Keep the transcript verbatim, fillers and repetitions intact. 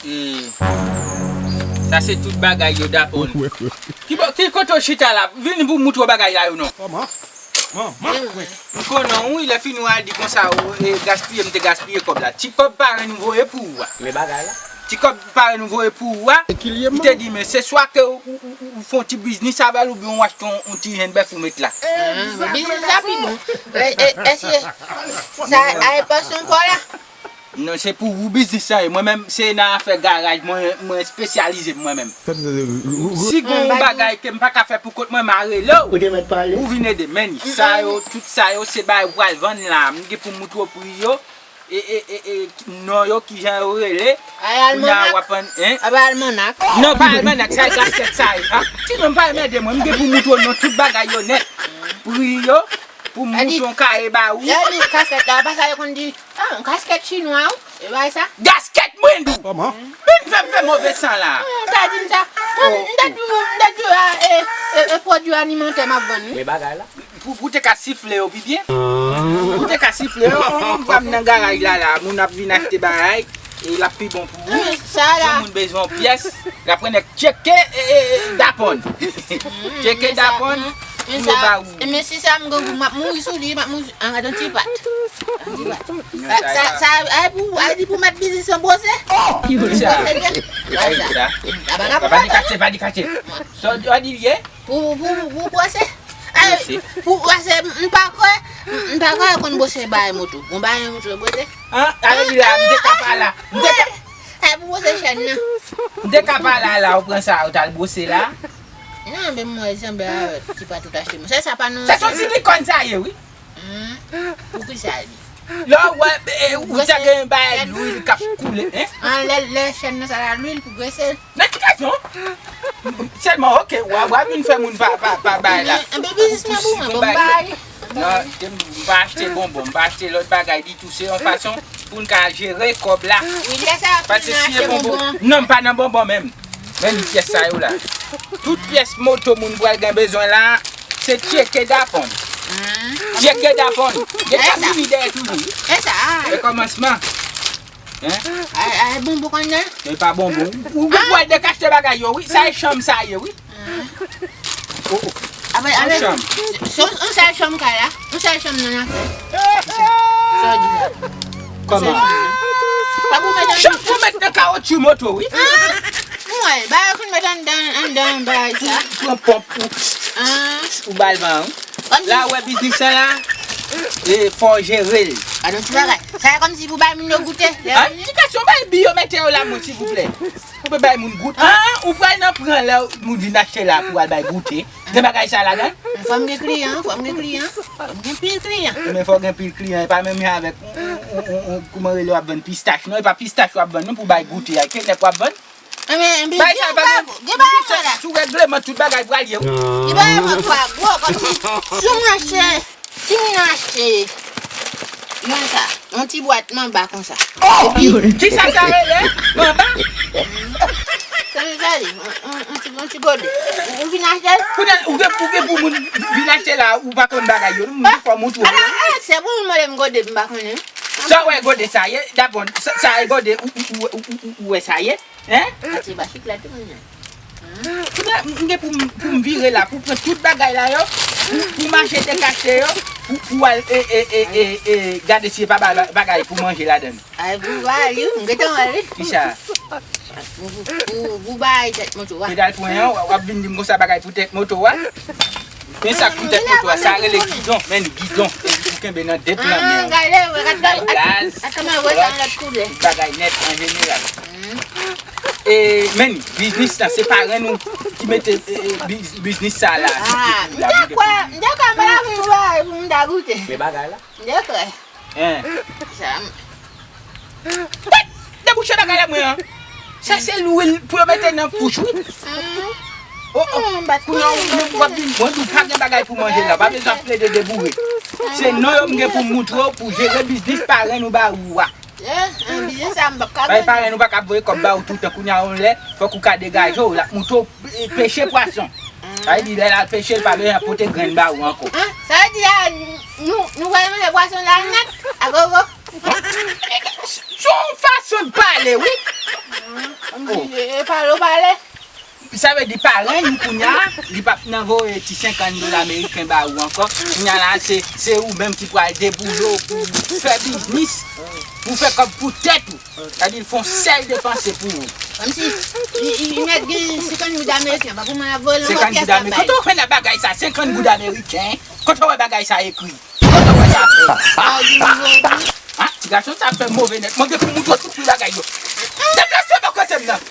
E, sa se tout bagay yo, Dapon. Ki bò, ki kote w chita la? Vin pou m moutre w bagay la yo non. Kòman? Manman, mwen. M konnen w wi, lè fini w al di konsa, w, e, gaspiye, m te gaspiye kòb la. Ti kòb parenn ou voye pou ou a. Men bagay la. Ti kòb parenn ou voye pou ou a. Li te di, men se swa ke ou, ou, ou, ou fè yon ti biznis avè l oubyen w achte yon, yon ti jenn bèf ou met la. Ah, men biznis la pi bon. E, e, èske sa, a, e pa son kò la? Non, se pou ou biznis sa ye. Mwen menm, se nan afè garaj, mwen, mwen espesyalize m mwen menm. Si gon bagay ke m pa ka fè pou kont mwen, m a rele w. Ou te mèt pale. Ou vin ede m. Men sa yo, tout sa yo, se bagay ou pral vann la. M gen pou m moutre w pri yo. E, e, e, e, non yo, kijan yo rele. Ay, almanak. Kounya w ap vann, en? Aba almanak. Non, pa almanak, sa e gaskèt sa ye. An, ti non, pa anmède mwen. M gen pou m moutre w non tout bagay yo nèt. Pri yo, pou m moutre w yon kaye ba ou. Lè li kaskèt la, pa sa yo konn di. Ah, yon kaskèt chinwa, wi. E bay sa? Gaskèt mwen di w. Kòman? Vin fè m fè move san la. Ah, ou ta di m sa. Mwen, m te di w, m te di w, ah, e, e, e pwodui alimantè m ap vann, wi. Men bagay la. Pou, pou te ka sifle yo pi byen. Pou te ka sifle yo, on, on, on, m nan garaj la, la. Moun ap vin achte bagay, e l ap pi bon pou ou. Ah, sa la. Si yon moun bezwen yon pyès, l ap pran nèg Tcheke, e, e, e, Dapon. Tcheke Dapon, pou yo ba ou. E men si sa m gen pou m ap mouri sou li, m ap mouri an gade yon ti pat. Yon ti pat. Sa, sa, sa, ay pou, ay di pou mèt biznis an bwose. Ki sa? Bwose byen. Ay sa. Sa pa ka pou mwen. Pa di kache, pa di kache. Sa w di ye? Pou, pou, pou bwose. Ay, pou bwose, m pa kwè, m pa kwè yo konn bwose bagay moto. Bon bagay moto, bwose. An, ale di la, m te ka pa la. M te ka. Ay, pou bwose chèn nan. M te ka pa la, la, ou pran sa, ou t al bwose la. Non, men mwen, janbe avèk ti pat ou t achte mwen. Se sa pa nou. Se sou silikòn sa ye, wi. Hmm. Poukisa li? Lè w wè, e, ou te gen bay lwil k ap koule, en? An, lè, lè chèn nan sa la lwil pou grese l. Nan ki kesyon? Sèlman, oke, w a, w a vin fè moun pa, pa, pa bay la. Enben, biznis mwen pou mwen, bon, bay. Non, m pa achte bonbon, m pa achte lòt bagay ditou. Se yon fason pou n ka jere kòb la. Wi, lè sa, pou n achte bonbon. Non, m pa nan bonbon menm. Men pyès sa yo la. Tout pyès moto moun pral gen bezwen la, se tcheke Dapon. Tcheke Dapon. Gen ka vini dèyè toujou. E sa. E kòmansman. Hein? Ay, ay, bonbon konn nan? E pa bonbon. Ou, ou, ou pral dekachte bagay yo, wi. Sa e chanm sa ye, wi. Oh, oh. Apre, apre, yon chanm. Se, se yon sèl chanm kay la. Yon sèl chanm nan afè. Sa w di la? Kòman? Pa pou mete chanm pou met nan kawotchou moto, wi. Ah! Mwen, bagay pou met anndan, anndan bagay sa. Pran ponp ou. Ah. Ou ba l van, wi. La, ou wè biznis sa la, e fò w jere l. Gade yon ti bagay. Sa e kòmsi pou bay moun yo goute. An, ti kesyon, bay bi yo mete yo la, mwen, silvouplè. Ou pe bay moun goute. An, ou pral nan pran lè moun vin achte la pou al bay goute. Gen bagay sa ladan? Fò m gen kliyan, fò m gen kliyan. Fò m gen pil kliyan. Men fò w gen pil kliyan, e pa menm jan avèk, on, on, on, on, kouman rele w ap vann pistach, non, e pa pistach w ap vann, non, pou bay goute a. Ki nèg w ap vann? Bay sa, pa gen, gen bagay la. Sou règleman, tout bagay pral ye, wi. Gen bagay mwen kwa gwo, kòmsi, si w mache, si moun achte, yon sa, yon ti bwat manba konsa. Oh! Epi, kisa sa rele? Manba? Sa vle di, yon, yon, yon ti, yon ti gode. Ou, ou vin achte? Kounye a, ou gen, ou gen pou moun vin achte la, ou pa konn bagay yo, moun fò moutre w. Ah, ah, se pou moun mande m gode, m pa konnen. Sa w wè gode sa ye, Dapon, sa, sa e gode, ou, ou, ou, ou, ou, ou wè sa ye? Hein? Mete ba chik la tou mwen. Kounye a, m gen pou m, pou m vire la, pou pran tout bagay la yo, pou, pou mache dekache yo, pou, pou al, e, e, e, e, e, gade si e pa ba-, bagay pou manje ladan. Ay, pou ba li, m gentan wè li. Kisa? Pou, pou, pou, pou bay tèt moto a. Pedal pwen an, w ap vin di m konsa bagay pou tèt moto a. Men sa k pou tèt moto a, sa rele gidon, men gidon. Ou kenbe nan de plan men w. Ah, gade, gade, gade, gade, gade, gade, gade, tout bagay nèt an jeneral. E, men, biznis la, se parenn nou ki mete, e, e, biz-, biznis sa la. Ah, m te kwè, m te kwè m pa ta vin wè pou m ta goute. Men bagay la. M te kwè. Hein. Sa. Tèt! Debouche bagay la mwen an. Sa se lwil pou yo mete nan pouch, wi. Oh, oh. Kounye a ou menm w ap vin, mwen di w pa gen bagay pou manje la. Pa bezwen ap plede deboure. Se non yo m gen pou m moutre w pou jere biznis parenn ou ba ou a. Eh, eh, biznis sa m p ap ka bay gade. Parenn ou pa ka voye kòb ba ou toutan. Kounye a yon lè, fòk ou ka degaje w. L ap moutre w, eh, peche pwason. Sa vle di, lè l al peche, l pa bezwen ap pote grenn ba ou ankò. Ah, sa vle di, ah, nou, nou pral manje pwason la nèt, agogo. Se yon fason de pale, wi. Sa vle di parenn ou kounye a, li p ap nan voye ti senkant dola ameriken ba ou ankò. Kounye a la, se, se ou menm ki pral deboule w pou fè biznis, pou fè kòb pou tèt ou. Sa di l fè yon sèl depanse pou ou. Kòmsi, li, li, li mèt gen senkant goud ameriken, pa pou mwen ap voye l nan kòt pyès la bay. Kote w fè nan bagay sa, senkant goud ameriken? Kote w wè bagay sa ekri? Kote w wè sa? Ah, ti gason sa ap fè move nèt. Mwen gen pou moutre w tout bagay yo. Deplase bò kote m nan.